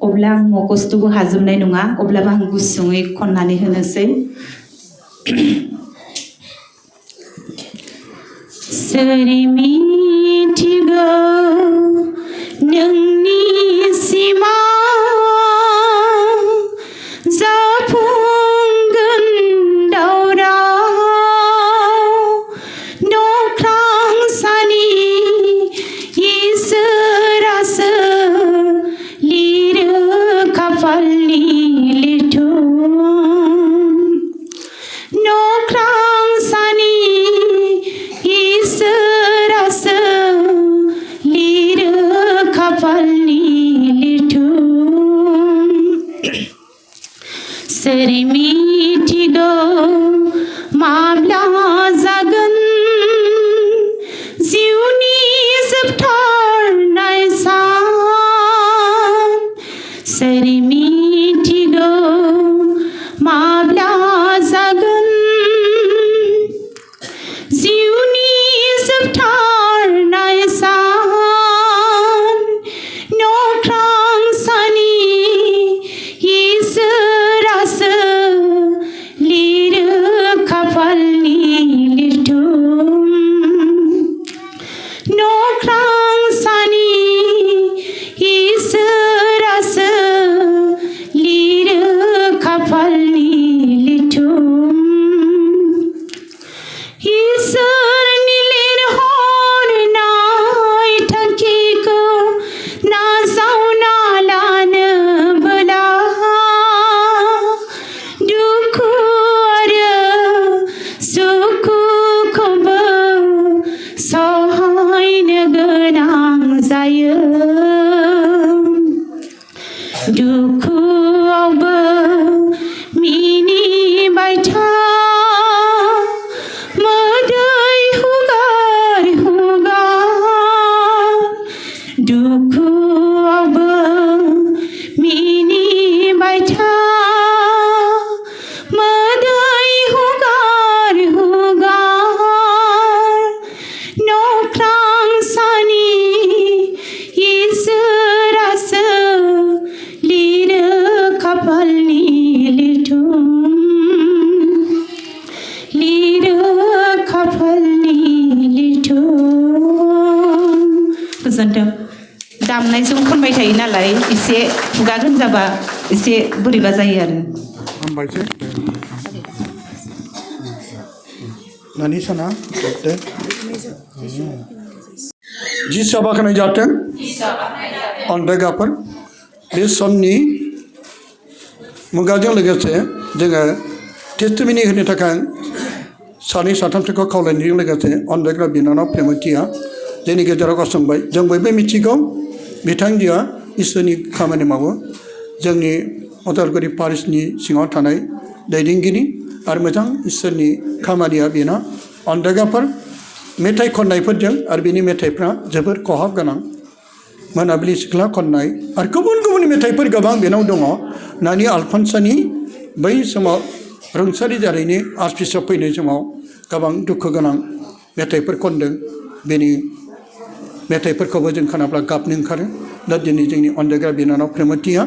अब्ला आं मखस्थ'खौ हाजोबनाय नङा अब्लाबो आं गुसुङै खननानै होनोसै सोर मिथिगौ नोंनि सिमां जाफुंगोन दावराव नख्रांसानि इसोरासो लिरो खाफालनि लिरथुम नख्रांसानि इसोरासो लिरो खाफालनि लिरथुम सोर मिथिगौ माब्ला जागोन जिउनि जोबथारनाय सान सोर मिथिगौ माब्ला जागोन जिउनि जोबथारनाय सान नख्रांसानि इसोरासो लिरो खाफालनि लिरथुम नख्रांसानि इसोरासो लिरो खाफालनि लिरथुम इसोरनि लिरहरनाय थांखिखौ नाजावना लानोबोला दुखु आरो सुखुखौबो सहायनो गोनां जायो दुखुआवबो मिनिबाय था मोदै हुगार हुगार दुखुआवबो मिनिबाय था मोदै हुगार हुगार नख्रांसानि इसोरासो लिरो खाफालनि लिरथुम लिरो खाफालनि लिरथुम गोजोन्थों दामनायजों खनबाय थायो नालाय एसे खुगा गोमजाबा एसे बोरैबा जायो आरो हामबायसै नानि साना दे जिसुआ बाख्नाय जाथों अनदायगाफोर बे समनि मुगाजों लोगोसे जोङो टेस्टिमनि होनो थाखाय सानै साथामसोखौ खावलायनायजों लोगोसे अनदायग्रा बिनानाव प्रेमथिया जोंनि गेजेराव गसंबाय जों बयबो मिथिगौ बिथांजोआ इसोरनि खामानि मावो जोंनि उदालगुरि पारिसनि सिङाव थानाय दैदेनगिरि आरो मोजां इसोरनि खामानिया बेना अनदायगाफोर मेथाइ खननायफोरजों आरो बिनि मेथाइफ्रा जोबोर खहाब गोनां मोनाबिलि सिख्ला खननाय आरो गुबुन गुबुन मेथाइफोर गोबां बेनाव दङ नानि आलफानसानि बै समाव रुंसारि जानायनि आर्चबिशप फैनाय समाव गोबां दुखु गोनां मेथाइफोर खनदों बेनि मेथाइफोरखौबो जों खोनाब्ला गाबनो ओंखारो दा दिनै जोंनि अनदायग्रा बिनानाव प्रेमथिया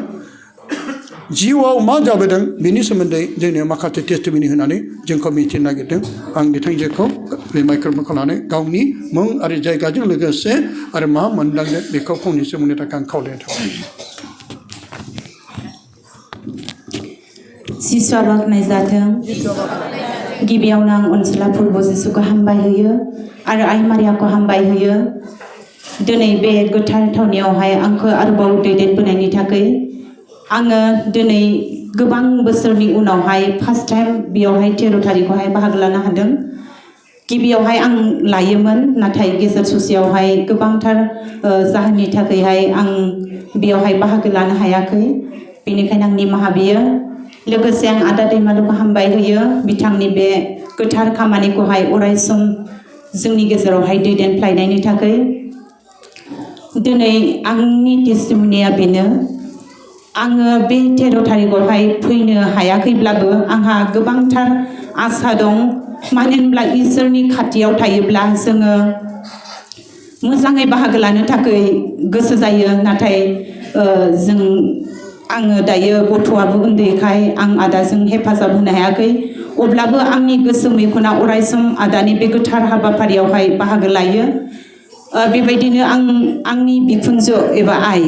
जिउआव मा जाबोदों बेनि सोमोन्दै जोंनो माखासे टेस्टिमनि होनानै जोंखौ मिथिनो नागिरदों आं बिथांजोखौ बे माइक्र'फनखौ लानानै गावनि मुं आरो जायगाजों लोगोसे आरो मा मोनदांदों बेखौ फंनैसो बुंनो थाखाय आं खावलायनाय थाबाय जिसुआ बाख्नाय जाथों गिबियावनो आं अनसुला फुर्ब जिसुखौ हामबाय होयो आरो आइ मारियाखौ हामबाय होयो दिनै बे गोथार थावनियावहाय आंखौ आरोबाव दैदेनबोनायनि थाखाय आङो दिनै गोबां बोसोरनि उनावहाय फार्स्ट टाइम बेयावहाय 13 थारिखआवहाय बाहागो लानो हादों गिबियावहाय आं लायोमोन नाथाय गेजेर ससेयावहाय गोबांथार जाहोननि थाखायहाय आं बेयावहाय बाहागो लानो हायाखै बेनिखायनो आं निमाहा बियो लोगोसे आं आदा दैमालुखौ हामबाय होयो बिथांनि बे गोथार खामानिखौहाय अरायसम जोंनि गेजेरावहाय दैदेनफ्लायनायनि थाखाय दिनै आंनि टेस्टिमनिया बेनो आङो बे 13 थारिखआवहाय फैनो हायाखैब्लाबो आंहा गोबांथार आसा दं मानो होनब्ला इसोरनि खाथियाव थायोब्ला जोङो मोजाङै बाहागो लानो थाखाय गोसो जायो नाथाय जों आङो दायो गथ'आबो उन्दैखाय आं आदाजों हेफाजाब होनो हायाखै अब्लाबो आंनि गोसो मैखुना अरायसम आदानि बे गोथार हाबाफारियावहाय बाहागो लायो बेबायदिनो आंनि बिखुनजो एबा आइ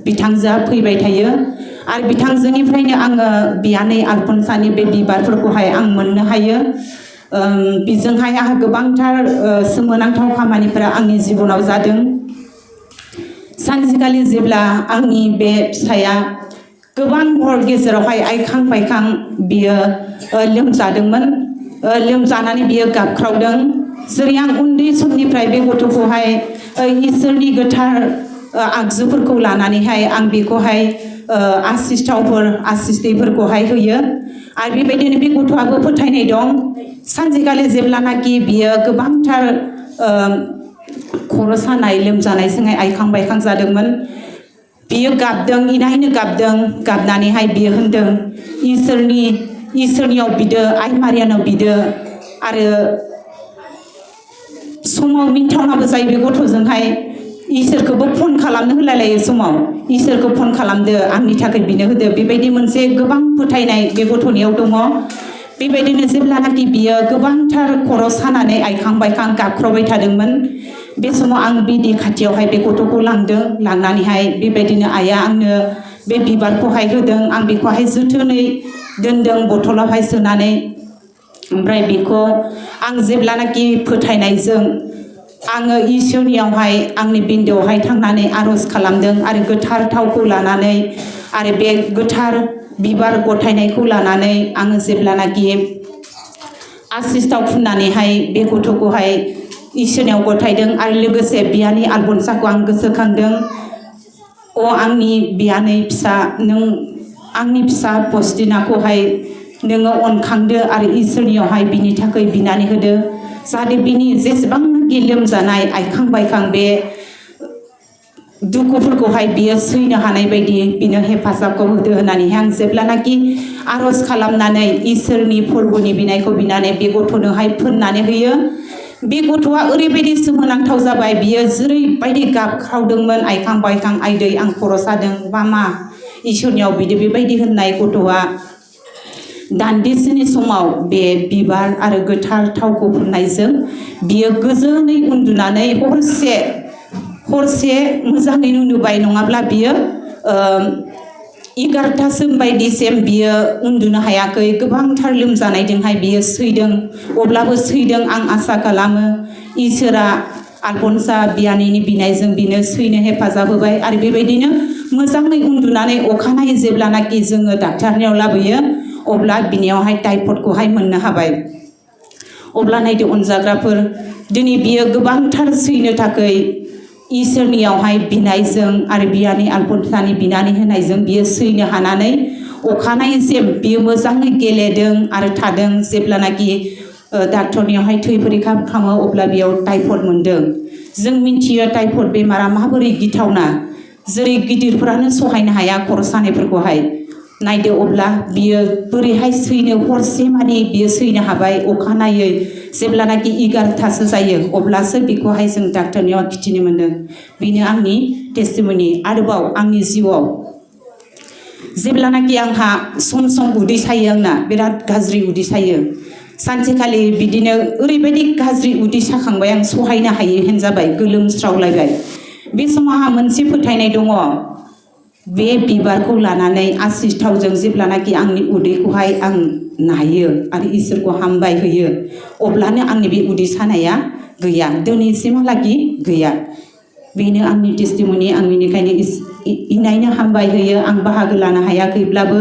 बिथांजोआ फैबाय थायो आरो बिथांजोनिफ्रायनो आङो बियानै आलफनसानि बे बिबारफोरखौहाय आं मोननो हायो बिजोंहाय आंहा गोबांथार सोमोनांथाव खामानिफोरा आंनि जिबनाव जादों सानसेखालि जेब्ला आंनि बे फिसाया गोबां हर गेजेरावहाय आइखां बायखां बियो लोमजादोंमोन लोमजानानै बियो गाबख्रावदों जेरै आं उन्दै समनिफ्राय बे गथ'खौहाय इसोरनि गोथार आगजुफोरखौ लानानैहाय आं बेखौहाय आसिस्थावफोर आसिस्दैफोरखौहाय होयो आरो बेबायदिनो बे गथ'आबो फोथायनाय दं सानसेखालि जेब्लानाखि बियो गोबांथार खर' सानाय लोमजानायजोंहाय आइखां बायखां जादोंमोन बियो गाबदों इनायनो गाबदों गाबनानैहाय बियो होनदों इसोरनियाव बिदो आइ मारियानाव बिदो आरो समाव मिन्थावनाबो जायो बे गथ'जोंहाय इसोरखौबो फन खालामनो होलायलायो समाव इसोरखौ फन खालामदो आंनि थाखाय बिनो होदो बेबायदि मोनसे गोबां फोथायनाय बे गथ'नियाव दङ बेबायदिनो जेब्लानाखि बियो गोबांथार खर' सानानै आइखां बायखां गाबख्रावबाय थादोंमोन बे समाव आं बिनि खाथियावहाय बे गथ'खौ लांनानैहाय बेबायदिनो आइया आंनो बे बिबारखौहाय होदों आं बेखौहाय जोथोनै दोनदों बथलावहाय सोनानै ओमफ्राय बेखौ आं जेब्लानाखि फोथायनायजों आङो इसोरनियावहाय आंनि बिन्दोआवहाय थांनानै आर'ज खालामदों आरो गोथार थावखौ लानानै आरो बे गोथार बिबार गथायनायखौ लानानै आङो जेब्लानाखि आसिस्थाव फुननानैहाय बे गथ'खौहाय इसोरनियाव गथायदों आरो लोगोसे बियानै आलबनसाखौ आं गोसोखांदों आंनि बियानै फिसा नों आंनि फिसा पस्तिनाखौहाय नोङो अनखांदो आरो इसोरनियावहाय बिनि थाखाय बिनानै होदो जाहाथे बिनि जेसेबांनाखि लोमजानाय आइखां बायखां बे दुखुफोरखौहाय बियो सैनो हानाय बायदि बिनो हेफाजाबखौ होदो होननानैहाय आं जेब्लानाखि आर'ज खालामनानै इसोरनि फोरबोनि बिनायखौ बिनानै बे गथ'नोहाय फोननानै होयो बे गथ'आ ओरैबायदि सोमोनांथाव जाबाय बियो जेरैबायदि गाबख्रावदोंमोन आइखां बायखां आइदै आं खर' सादों बा मा इसोरनियाव बिदि बेबायदि होननाय गथ'आ दान्दिसेनि समाव बे बिबार आरो गोथार थावखौ फुननायजों बियो गोजोनै उन्दुनानै हरसे मोजाङै उन्दुबाय नङाब्ला बियो 11थासिम बायदिसिम बियो उन्दुनो हायाखै गोबांथार लोमजानायजोंहाय बियो सैदों अब्लाबो सैदों आं आसा खालामो इसोरा आलफनसा बियानैनि बिनायजों बिनो सैनो हेफाजाब होबाय आरो बेबायदिनो मोजाङै उन्दुनानै अखानायै जेब्लानाखि जोङो डाक्टारनियाव लाबोयो अब्ला बिनियावहाय टाइफडखौहाय मोननो हाबाय अब्ला नायदो अनजाग्राफोर दिनै बियो गोबांथार सैनो थाखाय इसोरनियावहाय बिनायजों आरो बियानै आलफनसानि बिनानै होनायजों बियो सैनो हानानै अखानायैसिम बियो मोजाङै गेलेदों आरो थादों जेब्लानाखि डाक्टरनियावहाय थै फरिखा खालामो अब्ला बेयाव टाइफड मोनदों जों मिन्थियो टाइफड बेमारा माबोरै गिथावना जेरै गिदिरफोरानो सहायनो हाया खर' सानायफोरखौहाय नायदो अब्ला बियो बोरैहाय सैनो हरसे मानि बियो सैनो हाबाय अखानायै जेब्लानाखि 11थासो जायो अब्लासो बेखौहाय जों डाक्टरनियाव खिथिनो मोनदों बेनो आंनि टेस्टिमनि आरोबाव आंनि जिउआव जेब्लानाखि आंहा सम सम उदै सायो आंना बिराद गाज्रि उदै सायो सानसेखालि बिदिनो ओरैबायदि गाज्रि उदै साखांबाय आं सहायनो हायै होनजाबाय गोलोमस्रावलायबाय बे समाव आंहा मोनसे फोथायनाय दङ बे बिबारखौ लानानै आसिस्थावजों जेब्लानाखि आंनि उदैखौहाय आं नायो आरो इसोरखौ हामबाय होयो अब्लानो आंनि बे उदै सानाया गैया दिनैसिमहालागि गैया बेनो आंनि टेस्टिमनि आं बेनिखायनो इनायनो हामबाय होयो आं बाहागो लानो हायाखैब्लाबो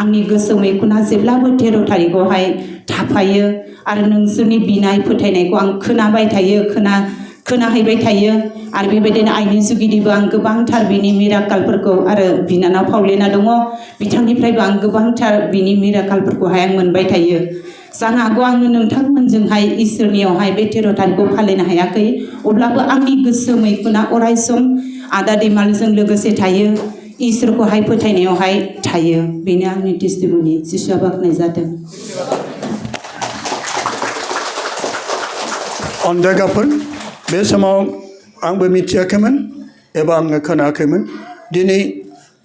आंनि गोसो मैखुना जेब्लाबो 13 थारिखआवहाय थाफायो आरो नोंसोरनि बिनाय फोथायनायखौ आं खोनाबाय थायो खोनाहैबाय थायो आरो बेबायदिनो आइनि जुगिदिबो आं गोबांथार बिनि मिराकालफोरखौ आरो बिनानाव पाउलिना दङ बिथांनिफ्रायबो आं गोबांथार बिनि मिराकालफोरखौहाय आं मोनबाय थायो जानो हागौ आङो नोंथांमोनजोंहाय इसोरनियावहाय बे 13 थारिखखौ फालिनो हायाखै अब्लाबो आंनि गोसो मैखुना अरायसम आदा दैमालुजों लोगोसे थायो इसोरखौहाय फोथायनायावहाय थायो बेनो आंनि टेस्टिमनि जिसुआ बाख्नाय जादों अनजायगाफोर बे समाव आंबो मिथियाखैमोन एबा आङो खोनायाखैमोन दिनै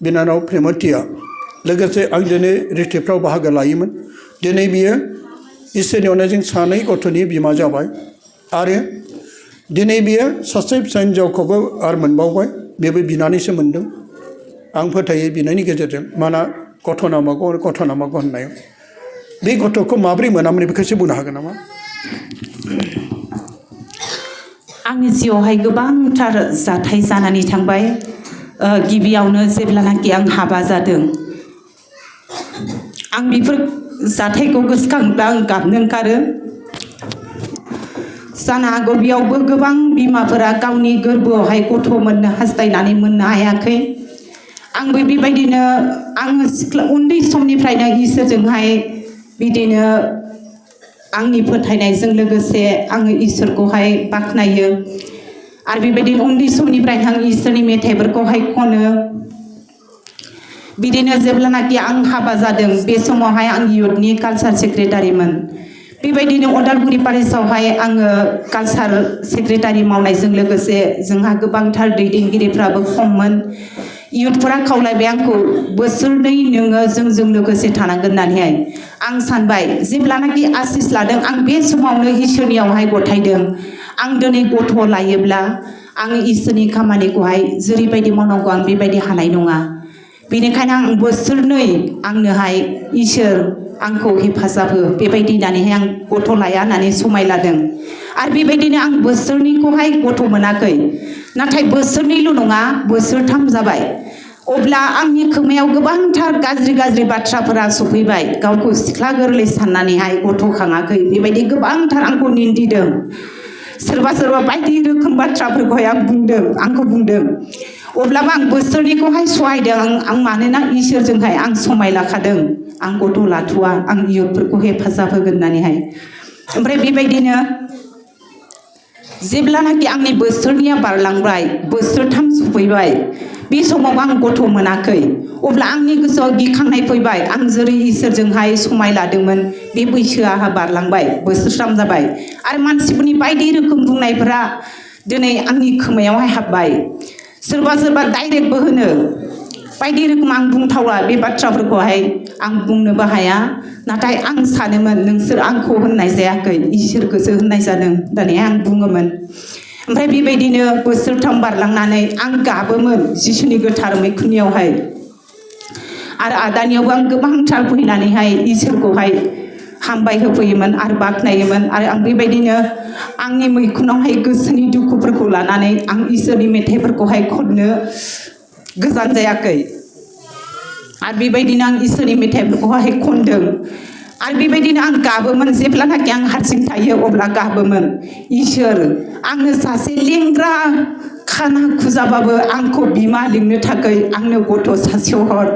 बिनानाव प्रेमथिया लोगोसे आं दिनै रिट्रिटफ्राव बाहागो लायोमोन दिनै बियो इसोरनि अननायजों सानै गथ'नि बिमा जाबाय आरो दिनै बियो सासे फिसा हिन्जावखौबो आरो मोनबावबाय बेबो बिनानैसो मोनदों आं फोथायो बिनायनि गेजेरजों माना गथ' नामागौ होननायाव बे गथ'खौ माब्रै मोनामोन बेखौ एसे बुंनो हागोन नामा आंनि जिउआवहाय गोबांथार जाथाय जानानै थांबाय गिबियावनो जेब्लानाखि आं हाबा जादों आं बेफोर जाथायखौ गोसोखांब्ला आं गाबनो ओंखारो जानो हागौ बेयावबो गोबां बिमाफोरा गावनि गोरबोआवहाय गथ' मोननो हास्थायनानै मोननो हायाखै आंबो बेबायदिनो आङो उन्दै समनिफ्रायनो इसोरजोंहाय बिदिनो आंनि फोथायनायजों लोगोसे आङो इसोरखौहाय बाख्नायो आरो बेबायदिनो उन्दै समनिफ्रायनो आं इसोरनि मेथाइफोरखौहाय खनो बिदिनो जेब्लानाखि आं हाबा जादों बे समावहाय आं इयुथनि कालचार सेक्रेटारिमोन बेबायदिनो अदालगुरि पारिसावहाय आङो कालचार सेक्रेटारि मावनायजों लोगोसे जोंहा गोबांथार दैदेनगिरिफ्राबो खममोन इयुथफोरा खावलायबाय आंखौ बोसोरनै नोङो जोंजों लोगोसे थानांगोन होननानैहाय आं सानबाय जेब्लानाखि आसिस लादों आं बे समावनो इसोरनियावहाय गथायदों आं दिनै गथ' लायोब्ला आं इसोरनि खामानिखौहाय जेरैबायदि मावनांगौ आं बेबायदि हानाय नङा बेनिखायनो आं बोसोरनै आंनोहाय इसोर आंखौ हेफाजाब हो बेबायदि होननानैहाय आं गथ' लाया होननानै समाय लादों आरो बेबायदिनो आं बोसोरनैखौहाय गथ' मोनाखै नाथाय बोसोरनैल' नङा बोसोरथाम जाबाय अब्ला आंनि खोमायाव गोबांथार गाज्रि बाथ्राफोरा सफैबाय गावखौ सिख्ला गोरलै साननानैहाय गथ' खाङाखै बेबायदि गोबांथार आंखौ निन्दिदों सोरबा बायदि रोखोम बाथ्राफोरखौहाय आंखौ बुंदों अब्लाबो आं बोसोरनैखौहाय सहायदों आं मानोना इसोरजोंहाय आं समाय लाखादों आं गथ' लाथ'वा आं इयुथफोरखौ हेफाजाब होगोन होननानैहाय ओमफ्राय बेबायदिनो जेब्लानाखि आंनि बोसोरनैया बारलांबाय बोसोरथाम सफैबाय बे समाव आं गथ' मोनाखै अब्ला आंनि गोसोआव गिखांनाय फैबाय आं जेरै इसोरजोंहाय समाय लादोंमोन बे बैसोआ बारलांबाय बोसोरथाम जाबाय आरो मानसिफोरनि बायदि रोखोम बुंनायफोरा दिनै आंनि खोमायावहाय हाबबाय सोरबा डाइरेक्टबो होनो बायदि रोखोम आं बुंथावा बे बाथ्राफोरखौहाय आं बुंनोबो हाया नाथाय आं सानोमोन नोंसोर आंखौ होननाय जायाखै इसोरखौसो होननाय जादों होननानै आं बुङोमोन ओमफ्राय बेबायदिनो बोसोरथाम बारलांनानै आं गाबोमोन जिसुनि गोथार मैखुननियावहाय आरो आदानियावबो आं गोबांथार फैनानैहाय इसोरखौहाय हामबाय होफैयोमोन आरो बाख्नायोमोन आरो आं बेबायदिनो आंनि मैखुनावहाय गोसोनि दुखुफोरखौ लानानै आं इसोरनि मेथाइफोरखौहाय खननो गोजान जायाखै आरो बेबायदिनो आं इसोरनि मेथाइफोरखौहाय खनदों आरो बेबायदिनो आं गाबोमोन जेब्लानाखि आं हारसिं थायो अब्ला गाबोमोन इसोर आंनो सासे लेंग्रा खाना खुजाबाबो आंखौ बिमा लिंनो थाखाय आंनो गथ' सासेयाव हर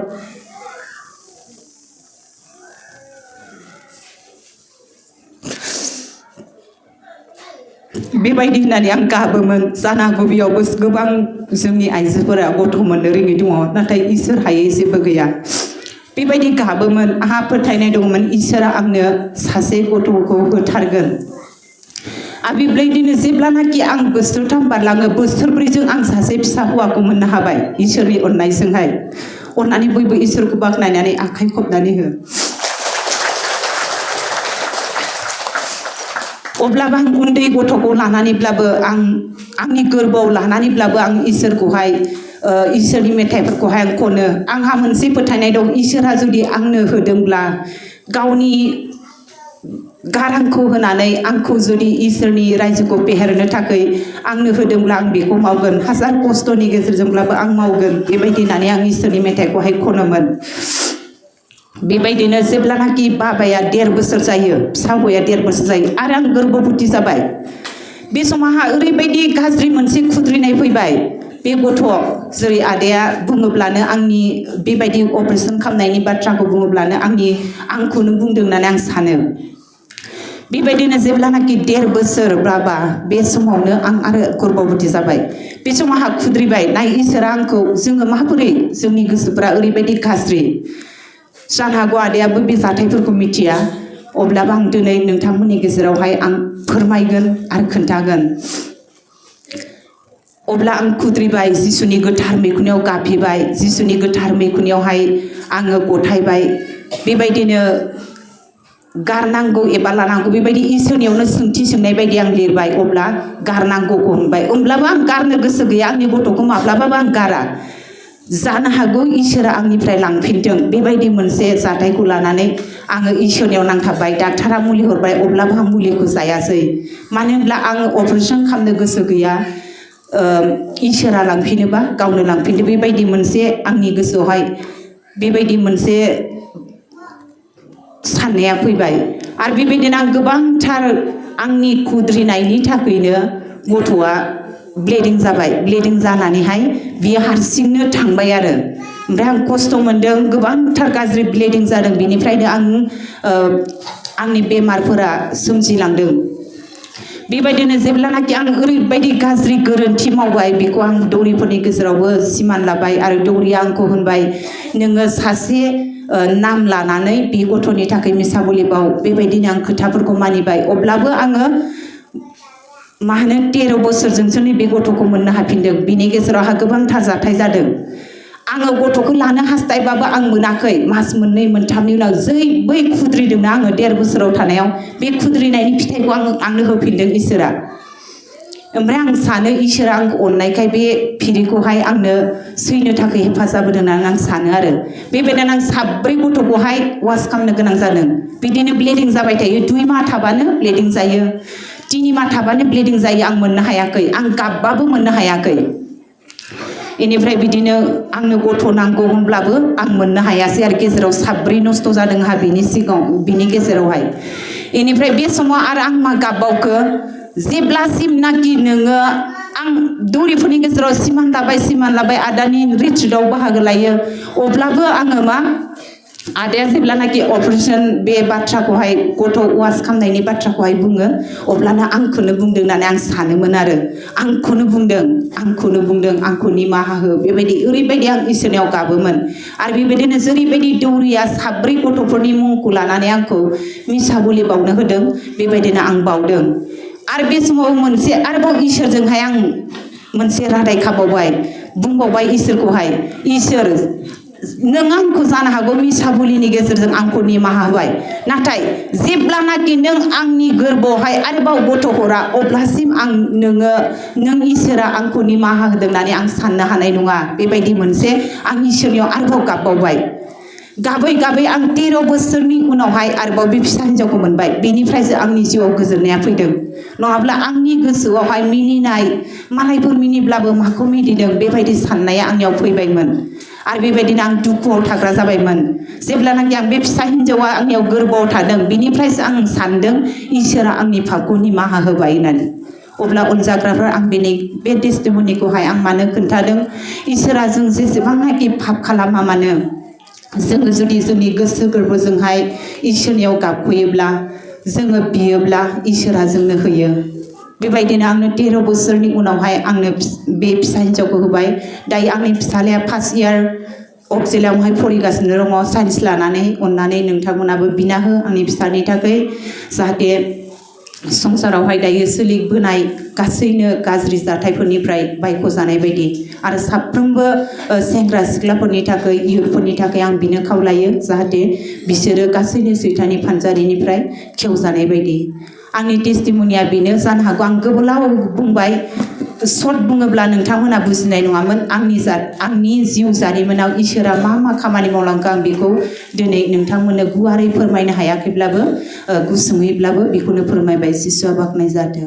बेबायदि होननानै आं गाबोमोन जानो हागौ बेयावबो गोबां जोंनि आइजोफोरा गथ' मोननो रोङै दङ नाथाय इसोर हायै जेबो गैया बेबायदि गाबोमोन आंहा फोथायनाय दंमोन इसोरा आंनो सासे गथ'खौ होथारगोन आरो बेबायदिनो जेब्लानाखि आं बोसोरथाम बारलाङो बोसोरब्रैजों आं सासे फिसा हौवाखौ मोननो हाबाय इसोरनि अननायजोंहाय अननानै बयबो इसोरखौ बाख्नायनानै आखाइ खबनानै हो अब्लाबो आं उन्दै गथ'खौ लानानैब्लाबो आंनि गोरबोआव लानानैब्लाबो आं इसोरखौहाय इसोरनि मेथाइफोरखौहाय आं खनो आंहा मोनसे फोथायनाय दं इसोरा जुदि आंनो होदोंब्ला गावनि गारांखौ होनानै आंखौ जुदि इसोरनि रायजोखौ फेहेरनो थाखाय आंनो होदोंब्ला आं बेखौ मावगोन हाजार खस्थ'नि गेजेरजोंब्लाबो आं मावगोन बेबायदि होननानै आं इसोरनि मेथाइखौहाय खनोमोन बेबायदिनो जेब्लानाखि बाबाया 1.5 बोसोर जायो फिसा हौवाया 1.5 बोसोर जायो आरो आं गोरबोबती जाबाय बे समावहा ओरैबायदि गाज्रि मोनसे खुद्रिनाय फैबाय बे गथ' जेरै आदाया बुङोब्लानो आंनि बेबायदि अपारेशन खालामनायनि बाथ्राखौ बुङोब्लानो आंखौनो बुंदों होननानै आं सानो बेबायदिनो जेब्लानाखि 1.5 बोसोर बाबा बे समावनो आं आरो गोरबोबती जाबाय बे समावहा खुद्रिबाय नाय इसोरा आंखौ जोङो माबोरै जोंनि गोसोफ्रा ओरैबायदि गाज्रि जानो हागौ आदायाबो बे जाथायफोरखौ मिथिया अब्लाबो आं दिनै नोंथांमोननि गेजेरावहाय आं फोरमायगोन आरो खोन्थागोन अब्ला आं खुद्रिबाय जिसुनि गोथार मैखुनियाव गाबफैबाय जिसुनि गोथार मैखुनियावहाय आङो गथायबाय बेबायदिनो गारनांगौ एबा लानांगौ बेबायदि इसोरनियावनो सोंथि सोंनाय बायदि आं लिरबाय अब्ला गारनांगौखौ मोनबाय होमब्लाबो आं गारनो गोसो गैया आंनि गथ'खौ माब्लाबाबो आं गारा जानो हागौ इसोरा आंनिफ्राय लांफिनथों बेबायदि मोनसे जाथायखौ लानानै आङो इसोरनियाव नांथाबबाय डाक्टारा मुलि हरबाय अब्लाबो आं मुलिखौ जायासै मानो होनब्ला आङो अपारेसन खालामनो गोसो गैया इसोरा लांफिनोबा गावनो लांफिनदो बेबायदि मोनसे आंनि गोसोआवहाय बेबायदि मोनसे साननाया फैबाय आरो बेबायदिनो आं गोबांथार आंनि खुद्रिनायनि थाखायनो गथ'आ ब्लिडिं जाबाय ब्लिडिं जानानैहाय बियो हारसिंनो थांबाय आरो ओमफ्राय आं खस्थ' मोनदों गोबांथार गाज्रि ब्लिडिं जादों बिनिफ्रायनो आंनि बेमारफोरा सोमजिलांदों बेबायदिनो जेब्लानाखि आं ओरैबायदि गाज्रि गोरोन्थि मावबाय बेखौ आं दौरिफोरनि गेजेरावबो सिमान लाबाय आरो दौरिया आंखौ होनबाय नोङो सासे नाम लानानै बे गथ'नि थाखाय मिसाबुलि बाव बेबायदिनो आं खोथाफोरखौ मानिबाय अब्लाबो आङो 13 बोसोरजोंसो नैबे गथ'खौ मोननो हाफिनदों बिनि गेजेराव आंहा गोबांथार जाथाय जादों आङो गथ'खौ लानो हास्थायबाबो आं मोनाखै मास 2 3 उनाव बै खुद्रिदोंना आङो 1.5 बोसोराव थानायाव बे खुद्रिनायनि फिथाइखौ आंनो होफिनदों इसोरा ओमफ्राय आं सानो इसोरा आंखौ अननायखाय बे फिरिखौहाय आंनो सैनो थाखाय हेफाजाब होदों होननानै आं सानो आरो बेबायदिनो आं 7 गथ'खौहाय वास खालामनो गोनां जादों बिदिनो ब्लिडिं जाबाय थायो 2 माह थाबानो ब्लिडिं जायो 3 माह थाबानो ब्लिडिं जायो आं मोननो हायाखै आं गाबबाबो मोननो हायाखै इनिफ्राय बिदिनो आंनो गथ' नांगौ होनब्लाबो आं मोननो हायासै आरो गेजेराव 7 नस्त जादों आंहा बिनि गेजेरावहाय इनिफ्राय बे समाव आरो आं मा गाबबावखो जेब्लासिम नाखि नोङो आं दौरिफोरनि गेजेराव सिमान लाबाय आदानि रिट्रिटआव बाहागो लायो अब्लाबो आङो मा आदाया जेब्लानाखि अपारेशन बे बाथ्राखौहाय गथ' वास खालामनायनि बाथ्राखौहाय बुङो अब्लाना आंखौनो बुंदों होननानै आं सानोमोन आरो आंखौनो बुंदों आंखौ निमाहा हो बेबायदि ओरैबायदि आं इसोरनियाव गाबोमोन आरो बेबायदिनो जेरैबायदि दौरिया 7 गथ'फोरनि मुंखौ लानानै आंखौ मिसाबुलि बावनो होदों बेबायदिनो आं बावदों आरो बे समाव मोनसे आरोबाव इसोरजोंहाय आं मोनसे रादाय खाबावबाय बुंबावबाय इसोरखौहाय इसोर नों आंखौ जानो हागौ मिसाबुलिनि गेजेरजों आंखौ निमाहा होबाय नाथाय जेब्लानाखि नों आंनि गोरबोआवहाय आरोबाव गथ' हरा अब्लासिम नों इसोरा आंखौ निमाहा होदों होननानै आं साननो हानाय नङा बेबायदि मोनसे आं इसोरनियाव आरोबाव गाबबावबाय गाबै आं 13 बोसोरनि उनावहाय आरोबाव बे फिसा हिन्जावखौ मोनबाय बेनिफ्रायसो आंनि जिउआव गोजोननाया फैदों नङाब्ला आंनि गोसोआवहाय मिनिनाय मालायफोर मिनिब्लाबो माखौ मिनिदों बेबायदि साननाया आंनियाव फैबायमोन आरो बेबायदिनो आं दुखुआव थाग्रा जाबायमोन जेब्लानाखि आं बे फिसा हिन्जावा आंनियाव गोरबोआव थादों बिनिफ्रायसो आं सानदों इसोरा आंनि पापखौ निमाहा होबाय होननानै अब्ला अनजाग्राफोर आं बे टेस्टिमनिखौहाय आं मानो खोन्थादों इसोरा जों जेसेबांनाखि पाप खालामा मानो जोङो जुदि जोंनि गोसो गोरबोजोंहाय इसोरनियाव गाबखयोब्ला जोङो बियोब्ला इसोरा जोंनो होयो बेबायदिनो आंनो 13 बोसोरनि उनावहाय आंनो बे फिसा हिन्जावखौ होबाय दायो आंनि फिसालाया फार्स्ट इयार अक्जिलियामहाय फरायगासिनो दङ साइन्स लानानै अननानै नोंथांमोनाबो बिना हो आंनि फिसानि थाखाय जाहाथे संसारावहाय दायो सोलिबोनाय गासैनो गाज्रि जाथायफोरनिफ्राय बायख' जानाय बायदि आरो साफ्रोमबो सेंग्रा सिख्लाफोरनि थाखाय इयुथफोरनि थाखाय आं बिनो खावलायो जाहाथे बिसोरो गासैनो सैताननि फानजारिनिफ्राय खेवजानाय बायदि आंनि टेस्टिमनिया बेनो जानो हागौ आं गोलाव बुंबाय सर्ट बुङोब्ला नोंथांमोना बुजिनाय नङामोन आंनि जिउ जारिमिनाव इसोरा मा खामानि मावलांखो आं बेखौ दिनै नोंथांमोननो गुवारै फोरमायनो हायाखैब्लाबो गुसुङैब्लाबो बेखौनो फोरमायबाय जिसुआ बाख्नाय जाथों।